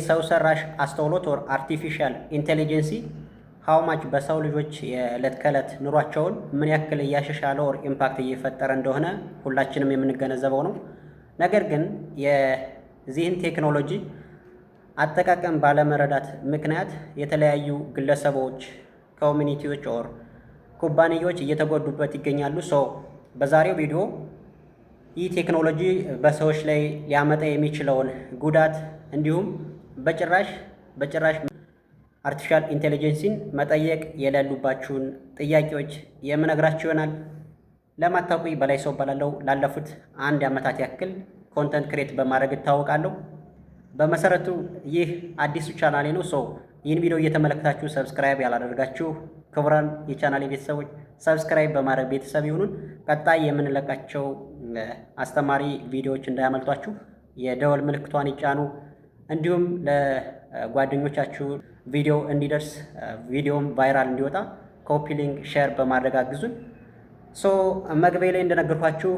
ሰው ሰራሽ አስተውሎት or artificial intelligence how much በሰው ልጆች የዕለት ከዕለት ኑሯቸውን ምን ያክል እያሻሻለ or impact እየፈጠረ እንደሆነ ሁላችንም የምንገነዘበው ነው። ነገር ግን የዚህን ቴክኖሎጂ አጠቃቀም ባለመረዳት ምክንያት የተለያዩ ግለሰቦች፣ community ዎች or ኩባንያዎች እየተጎዱበት ይገኛሉ። So በዛሬው ቪዲዮ ይህ ቴክኖሎጂ በሰዎች ላይ ሊያመጣ የሚችለውን ጉዳት እንዲሁም በጭራሽ በጭራሽ artificial intelligence ን መጠየቅ የሌሉባችሁን ጥያቄዎች የምነግራችሁ ይሆናል። ለማታውቁኝ በላይ ሰው እባላለሁ። ላለፉት አንድ ዓመታት ያክል content create በማድረግ እታወቃለሁ። በመሰረቱ ይህ አዲሱ ቻናሌ ነው። So ይህን ቪዲዮ እየተመለከታችሁ subscribe ያላደረጋችሁ ክቡራን የቻናሌ ቤተሰቦች subscribe በማድረግ ቤተሰብ ይሁኑን። ቀጣይ የምንለቃቸው አስተማሪ ቪዲዮዎች እንዳያመልጧችሁ የደወል ምልክቷን ይጫኑ። እንዲሁም ለጓደኞቻችሁ ቪዲዮ እንዲደርስ፣ ቪዲዮም viral እንዲወጣ copy link፣ share በማድረግ አግዙን። So መግቢያ ላይ እንደነገርኳችሁ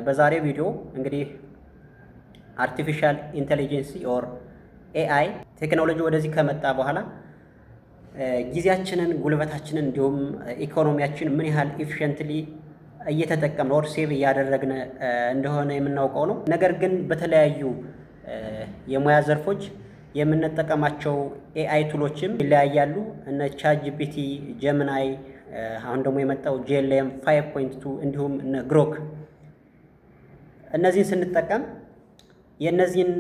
በዛሬው ቪዲዮ እንግዲህ artificial intelligence or AI ቴክኖሎጂ ወደዚህ ከመጣ በኋላ ጊዜያችንን፣ ጉልበታችንን እንዲሁም ኢኮኖሚያችን ምን ያህል efficiently እየተጠቀምን or save እያደረግን እንደሆነ የምናውቀው ነው። ነገር ግን በተለያዩ የሙያ ዘርፎች የምንጠቀማቸው AI tool ኦችም ይለያያሉ። እነ ChatGPT፣ Gemini፣ አሁን ደግሞ የመጣው GLM 5.2 እንዲሁም እነ Grok፣ እነዚህን ስንጠቀም የእነዚህን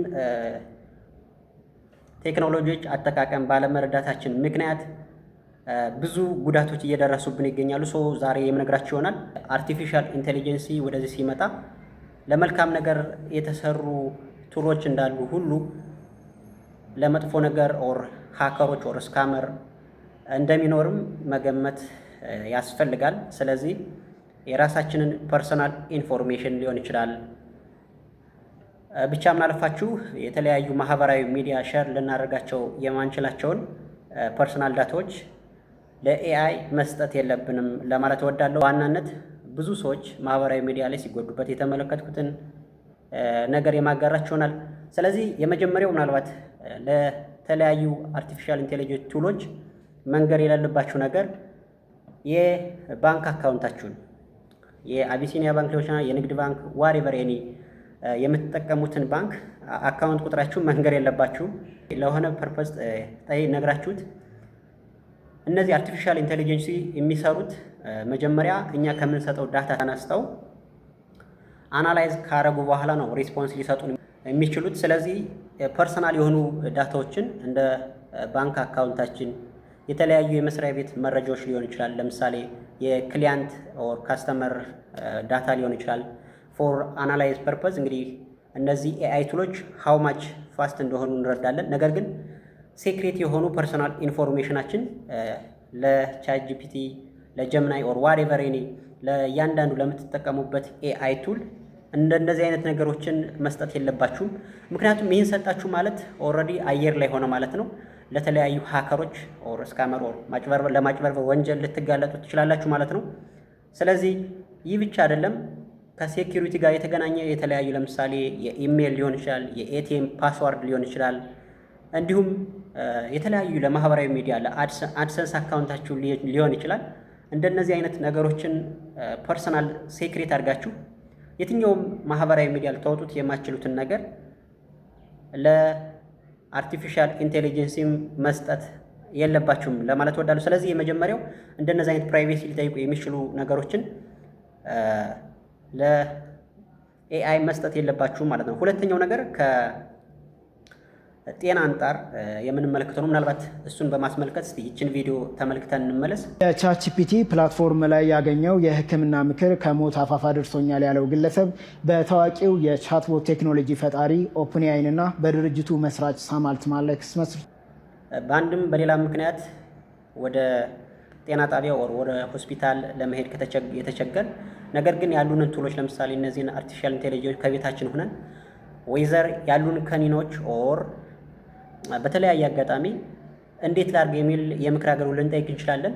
ቴክኖሎጂዎች አጠቃቀም ባለመረዳታችን ምክንያት ብዙ ጉዳቶች እየደረሱብን ይገኛሉ። So ዛሬ የምነግራችሁ ይሆናል። Artificial intelligence ወደዚህ ሲመጣ ለመልካም ነገር የተሰሩ tool ኦች እንዳሉ ሁሉ ለመጥፎ ነገር or hacker ኦች or scammer እንደሚኖርም መገመት ያስፈልጋል። ስለዚህ የራሳችንን personal information ሊሆን ይችላል፣ ብቻ ምናልፋችሁ የተለያዩ ማህበራዊ ሚዲያ share ልናደርጋቸው የማንችላቸውን personal data ዎች ለ AI መስጠት የለብንም ለማለት እወዳለሁ። በዋናነት ብዙ ሰዎች ማህበራዊ ሚዲያ ላይ ሲጎዱበት የተመለከትኩትን ነገር የማጋራችሁ ይሆናል። ስለዚህ የመጀመሪያው ምናልባት ለተለያዩ artificial intelligence tool ኦች መንገር የሌለባችሁ ነገር የባንክ account ኣችሁን፣ የአቢሲኒያ ባንክ ሊሆን ይችላል፣ የንግድ ባንክ፣ whatever any የምትጠቀሙትን ባንክ account ቁጥራችሁን መንገር የለባችሁም። ለሆነ purpose ነግራችሁት እነዚህ artificial intelligence የሚሰሩት መጀመሪያ እኛ ከምንሰጠው data ተነስተው analyze ካረጉ በኋላ ነው response ሊሰጡን የሚችሉት። ስለዚህ personal የሆኑ data ዎችን እንደ ባንክ account ኣችን፣ የተለያዩ የመስሪያ ቤት መረጃዎች ሊሆን ይችላል። ለምሳሌ የ client or customer data ሊሆን ይችላል። For analyze purpose እንግዲህ እነዚህ AI tool ኦች how much fast እንደሆኑ እንረዳለን። ነገር ግን secret የሆኑ personal information ኣችን ለ ChatGPT፣ ለ Gemini or whatever any ለእያንዳንዱ ለምትጠቀሙበት AI tool እንደነዚህ አይነት ነገሮችን መስጠት የለባችሁም። ምክንያቱም ይህን ሰጣችሁ ማለት already አየር ላይ ሆነ ማለት ነው። ለተለያዩ hacker ኦች or scammer or ለማጭበርበር ወንጀል ልትጋለጡ ትችላላችሁ ማለት ነው። ስለዚህ ይህ ብቻ አይደለም። ከ security ጋር የተገናኘ የተለያዩ ለምሳሌ የኢሜይል ሊሆን ይችላል፣ የ ATM password ሊሆን ይችላል፣ እንዲሁም የተለያዩ ለማህበራዊ ሚዲያ ለ AdSense account ኣችሁ ሊሆን ይችላል። እንደነዚህ አይነት ነገሮችን personal secret አድርጋችሁ የትኛውም ማህበራዊ ሚዲያ ልታወጡት የማትችሉትን ነገር ለ artificial intelligence ም መስጠት የለባችሁም ለማለት እወዳለሁ። ስለዚህ የመጀመሪያው እንደነዚህ አይነት privacy ሊጠይቁ የሚችሉ ነገሮችን ለ AI መስጠት የለባችሁም ማለት ነው። ሁለተኛው ነገር ከጤና አንጻር የምንመለከተው ነው። ምናልባት እሱን በማስመልከት እስቲ ይችን ቪዲዮ ተመልክተን እንመለስ። የ ChatGPT platform ላይ ያገኘው የሕክምና ምክር ከሞት አፋፍ አድርሶኛል ያለው ግለሰብ በታዋቂው የ chatbot ቴክኖሎጂ ፈጣሪ OpenAI ን እና በድርጅቱ መስራች ሳም አልትማን ላይ ክስ መስርቷል። በአንድም በሌላ ምክንያት ወደ ጤና ጣቢያ or ወደ ሆስፒታል ለመሄድ የተቸገር ነገር ግን ያሉንን tool ኦች ለምሳሌ እነዚህን artificial intelligence ከቤታችን ሁነን whether ያሉን ከኒኖች or በተለያየ አጋጣሚ እንዴት ላድርግ የሚል የምክር አገልግሎት ልንጠይቅ እንችላለን።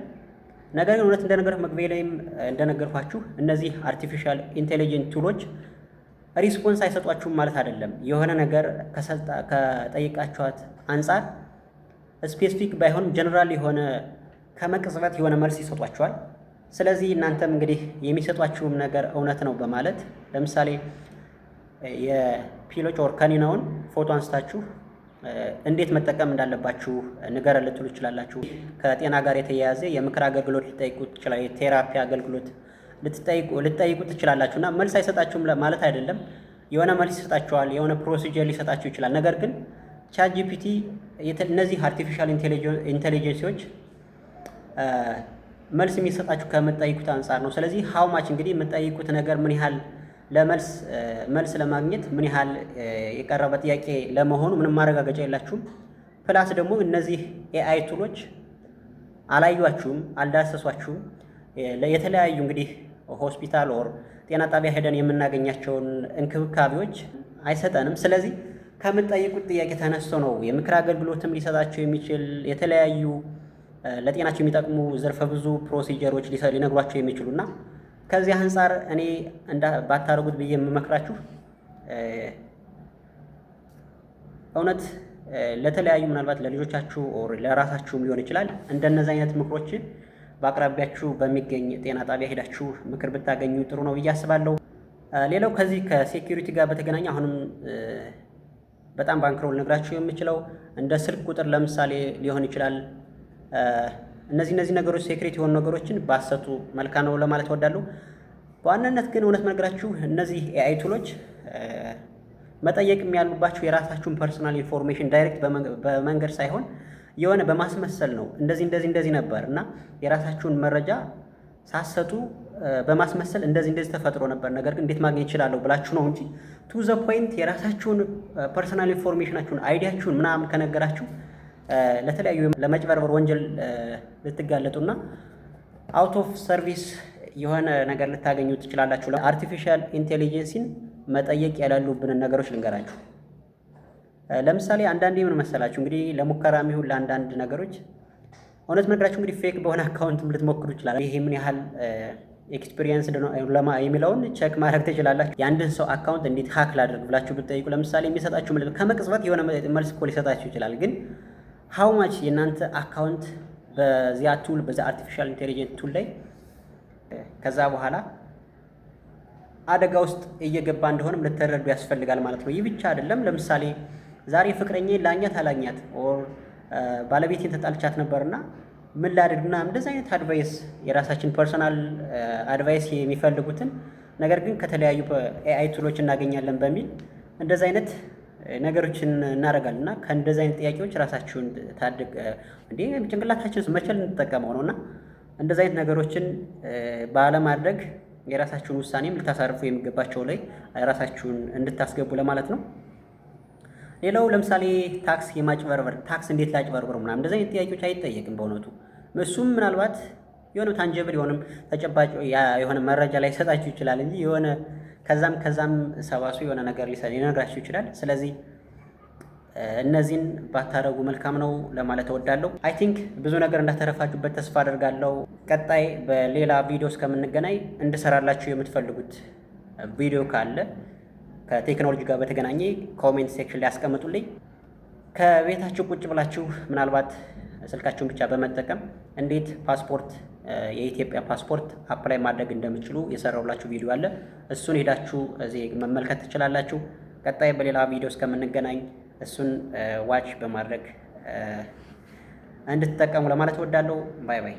ነገር ግን እውነት እንደነገርኩ መግቢያ ላይም እንደነገርኳችሁ እነዚህ artificial intelligent tool ኦች response አይሰጧችሁም ማለት አይደለም። የሆነ ነገር ከጠየቃችኋት አንጻር specific ባይሆንም ጀነራል የሆነ ከመቅጽበት የሆነ መልስ ይሰጧችኋል። ስለዚህ እናንተም እንግዲህ የሚሰጧችሁም ነገር እውነት ነው በማለት ለምሳሌ የ pill ኦች or ከኒናውን ፎቶ አንስታችሁ እንዴት መጠቀም እንዳለባችሁ ንገረን ልትሉ ትችላላችሁ። ከጤና ጋር የተያያዘ የምክር አገልግሎት ልትጠይቁ ትችላላችሁ። የ therapy አገልግሎት ልትጠይቁ ትችላላችሁ እና መልስ አይሰጣችሁም ማለት አይደለም። የሆነ መልስ ይሰጣችኋል፣ የሆነ procedure ሊሰጣችሁ ይችላል። ነገር ግን ChatGPT እነዚህ artificial intelligence ዎች መልስ የሚሰጣችሁ ከምትጠይቁት አንጻር ነው። ስለዚህ how much እንግዲህ የምትጠይቁት ነገር ምን ያህል ለመልስ መልስ ለማግኘት ምን ያህል የቀረበ ጥያቄ ለመሆኑ ምንም ማረጋገጫ የላችሁም። Plus ደግሞ እነዚህ AI tool ኦች አላዩአችሁም፣ አልዳሰሷችሁም። የተለያዩ እንግዲህ ሆስፒታል or ጤና ጣቢያ ሄደን የምናገኛቸውን እንክብካቤዎች አይሰጠንም። ስለዚህ ከምትጠይቁት ጥያቄ ተነስቶ ነው የምክር አገልግሎትም ሊሰጣችሁ የሚችል፣ የተለያዩ ለጤናቸው የሚጠቅሙ ዘርፈ ብዙ procedure ኦች ሊነግሯችሁ የሚችሉ። እና ከዚህ አንጻር እኔ ባታደርጉት ብዬ የምመክራችሁ እውነት ለተለያዩ ምናልባት ለልጆቻችሁ or ለራሳችሁም ሊሆን ይችላል፣ እንደነዚህ አይነት ምክሮችን በአቅራቢያችሁ በሚገኝ ጤና ጣቢያ ሄዳችሁ ምክር ብታገኙ ጥሩ ነው ብዬ አስባለሁ። ሌላው ከዚህ ከ security ጋር በተገናኘ አሁንም በጣም ባንክሮ ልነግራችሁ የምችለው እንደ ስልክ ቁጥር ለምሳሌ ሊሆን ይችላል። እነዚህ ነገሮች secret የሆኑ ነገሮችን ባትሰጡ መልካም ነው ለማለት እወዳለሁ። በዋናነት ግን እውነት መነግራችሁ እነዚህ AI tool ኦች መጠየቅም ያሉባችሁ የራሳችሁን personal information direct በመንገር ሳይሆን የሆነ በማስመሰል ነው። እንደዚህ እንደዚህ እንደዚህ ነበር እና የራሳችሁን መረጃ ሳትሰጡ በማስመሰል እንደዚህ እንደዚህ ተፈጥሮ ነበር፣ ነገር ግን እንዴት ማግኘት እችላለሁ ብላችሁ ነው እንጂ to the point የራሳችሁን personal information ኣችሁን፣ ID ያችሁን ምናምን ከነገራችሁ ለተለያዩ ለመጭበርበር ወንጀል ልትጋለጡና out of service የሆነ ነገር ልታገኙ ትችላላችሁ። Artificial intelligence ን መጠየቅ ያላሉብንን ነገሮች ልንገራችሁ። ለምሳሌ አንዳንዴ ምን መሰላችሁ፣ እንግዲህ ለሙከራም ይሁን ለአንዳንድ ነገሮች እውነት መነግራችሁ እንግዲህ fake በሆነ account ም ልትሞክሩ ይችላል። ይሄ ምን ያህል experience የሚለውን check ማድረግ ትችላላችሁ። የአንድን ሰው account እንዴት hack ላድርግ ብላችሁ ብትጠይቁ ለምሳሌ የሚሰጣችሁ ከመቅጽበት የሆነ መልስ እኮ ሊሰጣችሁ ይችላል። ግን how much የእናንተ account በዚያ tool፣ በዚያ artificial intelligence tool ላይ ከዛ በኋላ አደጋ ውስጥ እየገባ እንደሆነም ልትረዱ ያስፈልጋል ማለት ነው። ይህ ብቻ አይደለም። ለምሳሌ ዛሬ ፍቅረኛዬን ላግኛት አላግኛት or ባለቤቴን ተጣልቻት ነበርና ምን ላድርግና እንደዚህ አይነት advice፣ የራሳችን personal advice የሚፈልጉትን ነገር ግን ከተለያዩ AI tool ኦች እናገኛለን በሚል እንደዚህ አይነት ነገሮችን እናደርጋለን። እና ከእንደዚህ አይነት ጥያቄዎች ራሳችሁን ታድግ እንዴ፣ ጭንቅላታችን መቼ ልንጠቀመው ነው? እና እንደዚህ አይነት ነገሮችን ባለማድረግ የራሳችሁን ውሳኔም ልታሳርፉ የሚገባቸው ላይ ራሳችሁን እንድታስገቡ ለማለት ነው። ሌላው ለምሳሌ tax የማጭበርበር፣ tax እንዴት ላጭበርበር ምናምን እንደዚህ አይነት ጥያቄዎች አይጠየቅም በእውነቱ። እሱም ምናልባት የሆነ tangible የሆነም ተጨባጭ የሆነ መረጃ ላይሰጣችሁ ይችላል እንጂ የሆነ ከዛም ከዛም ሰባሱ የሆነ ነገር ሊነግራችሁ ይችላል። ስለዚህ እነዚህን ባታደርጉ መልካም ነው ለማለት እወዳለሁ። I think ብዙ ነገር እንዳተረፋችሁበት ተስፋ አደርጋለሁ። ቀጣይ በሌላ ቪዲዮ እስከምንገናኝ እንድሰራላችሁ የምትፈልጉት ቪዲዮ ካለ ከቴክኖሎጂ ጋር በተገናኘ comment section ላይ ያስቀምጡልኝ። ከቤታችሁ ቁጭ ብላችሁ ምናልባት ስልካችሁን ብቻ በመጠቀም እንዴት ፓስፖርት፣ የኢትዮጵያ ፓስፖርት apply ማድረግ እንደምትችሉ የሰራሁላችሁ ቪዲዮ አለ። እሱን ሄዳችሁ እዚህ መመልከት ትችላላችሁ። ቀጣይ በሌላ ቪዲዮ እስከምንገናኝ እሱን watch በማድረግ እንድትጠቀሙ ለማለት እወዳለሁ። Bye bye።